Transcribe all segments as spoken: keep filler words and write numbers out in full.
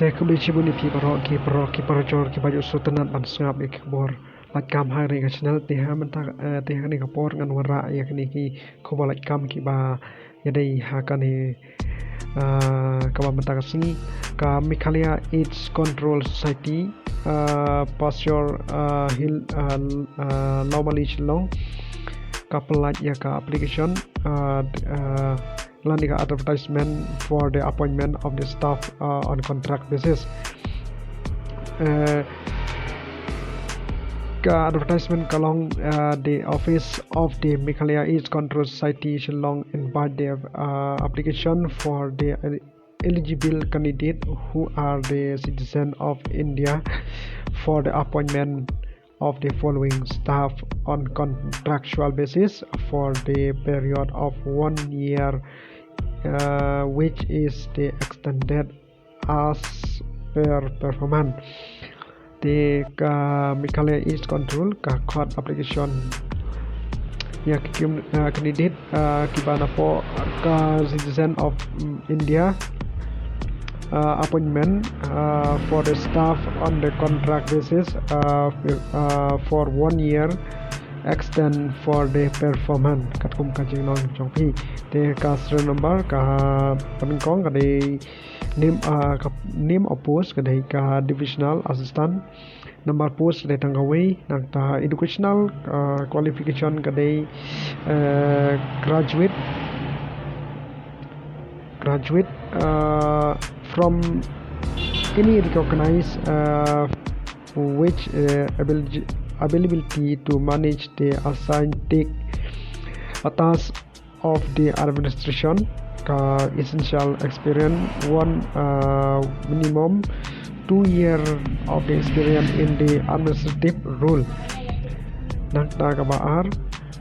Te khublei shibun ïa phi baroh ki paralok ki parajor kiba ju sngewtynnat ban sngap ïa ki khubor lait kam ha kane ka channel. Te ha mynta, eh, te ha kane ka por ngan wanrah ïa kine ki khubor lait kam kiba ïadei ha kane, ah, kaba mynta ka sngi. Ka Meghalaya AIDS Control Society, ah, Pasture, ah, Hill, ah, ah, Lawmali Shillong ka pynlait ïa ka application, ah, d-, ah, lane ka advertisement for the appointment of the staff, uh, on contract basis. Uh, ka advertisement ka long, uh, the office of the Meghalaya AIDS Control Society Shillong invite the, uh, application for the eligible candidate who are the citizen of India for the appointment of the following staff on contractual basis for the period of one year, uh, which is the extended as per performance. Te ka Meghalaya AIDS Control ka khot application ïa ki kim, uh, candidate, uh, kiba napoh ka citizen of, mm, India, uh, appointment, uh, for the staff on the contract basis, uh, f-, uh, for one year, extend for the performance katkum ka jinglong jong phi. Te ka serial number ka pynnyngkong ka dei name, uh, ka name of post ka dei ka divisional assistant. Number post ka dei tang kawei, nangta educational, uh, qualification ka dei, uh, graduate, graduate, uh, from any recognized, uh, which, uh, abil-, availability to manage the assigned take, a task of the administration, ka essential experience, one, uh, minimum two year of the experience in the administrative role. Nangta kaba ar,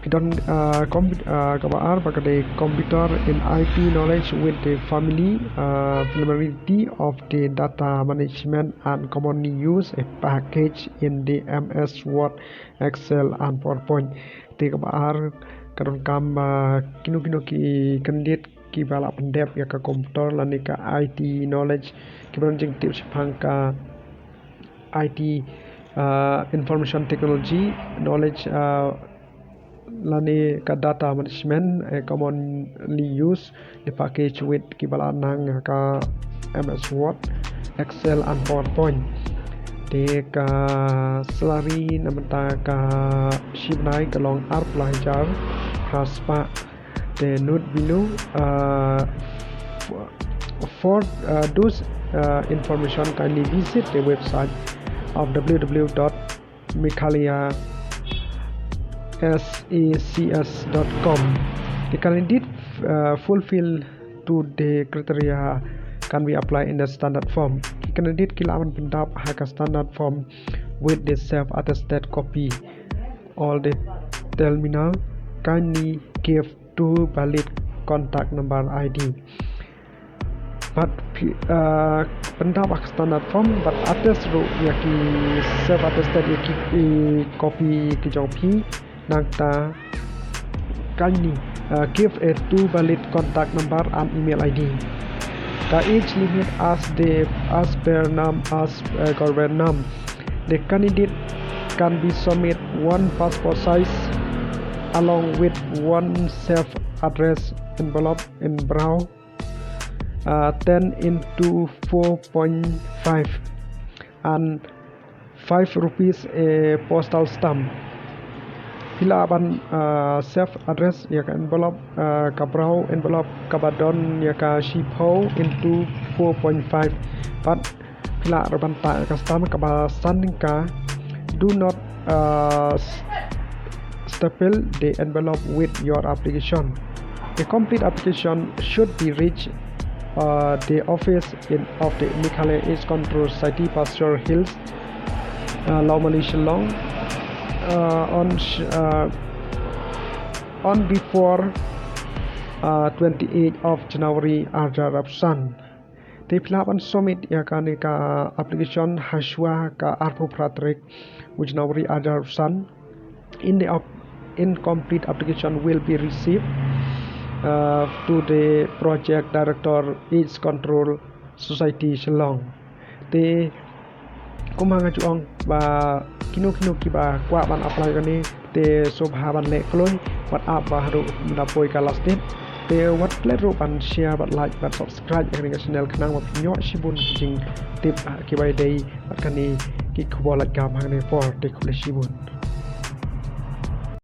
ki don, uh, compu-, uh, kaba ar ba ka dei computer in I T knowledge with the family, uh, familiarity of the data management and commonly used a package in the M S Word, Excel and PowerPoint. Te kaba ar ka donkam ba kino kino ki candidate kiba la pyndep ïa ka computer lane ka I T knowledge, kiba don jingtip shaphang ka I T, uh, information technology knowledge, uh, lane ka data management, eh, commonly used, the package with kiba la nang ka M S Word, Excel and PowerPoint. Te ka salary na bynta ka shi bnai ka long arphew lai hajar phra spah. Te note below, uh, for, for, uh, those, uh, information, kindly visit the website of W W W dot Meghalaya S A C S dot com. The candidate, uh, fulfill to the criteria can be applied in the standard form. Ki candidate ki lah ban pyndap ha ka standard form with the self attested copy. All the terminal, kindly give two valid contact number I D. Bad phi, uh, pyndap ha ka standard form bad attest ruh ïa ki self attested ïa ki, eh, copy ki jong phi. Nangta kindly, uh, give a two valid contact number and email I D. Ka age limit as the, as per norm, as, uh, government norm. The candidate can be submit one passport size along with one self address envelope in brown, uh, ten into four point five and five rupees a postal stamp. Phi lah ban, uh, self address ïa ka envelope, uh, ka brown envelope kaba don ïa ka shiphew into four point five. Bad phi lah ruh ban tah ïa ka stamp kaba san tyngka. Do not, uh, s-, staple the envelope with your application. The complete application should be reached, uh, the office in, of the Meghalaya AIDS Control Society, Pasture Hills, uh, Lawmali, Shillong, uh, on sh-, uh, on before, uh, twenty-eighth of January, arhajar arphew san. Te phi lah ban submit ïa kane ka application ha shuwa ka arphew phra tarik u January arhajar arphew san. In the op-, incomplete application will be received, uh, to the project director AIDS Control Society Shillong. Te kumba nga ju ong ba kino kino kiba kwah ban apply kane, te sngewbha ban leh kloi, wat ap ba haduh mynta poi ka last date. Te wat klet ruh ban share, bad like, bad subscribe ïa kane ka channel khnang ba phin ïoh shibun ki jingtip, ah, kiba ïadei bad kane ki khubor lait kam ha kane ka por. Te khublei shibun.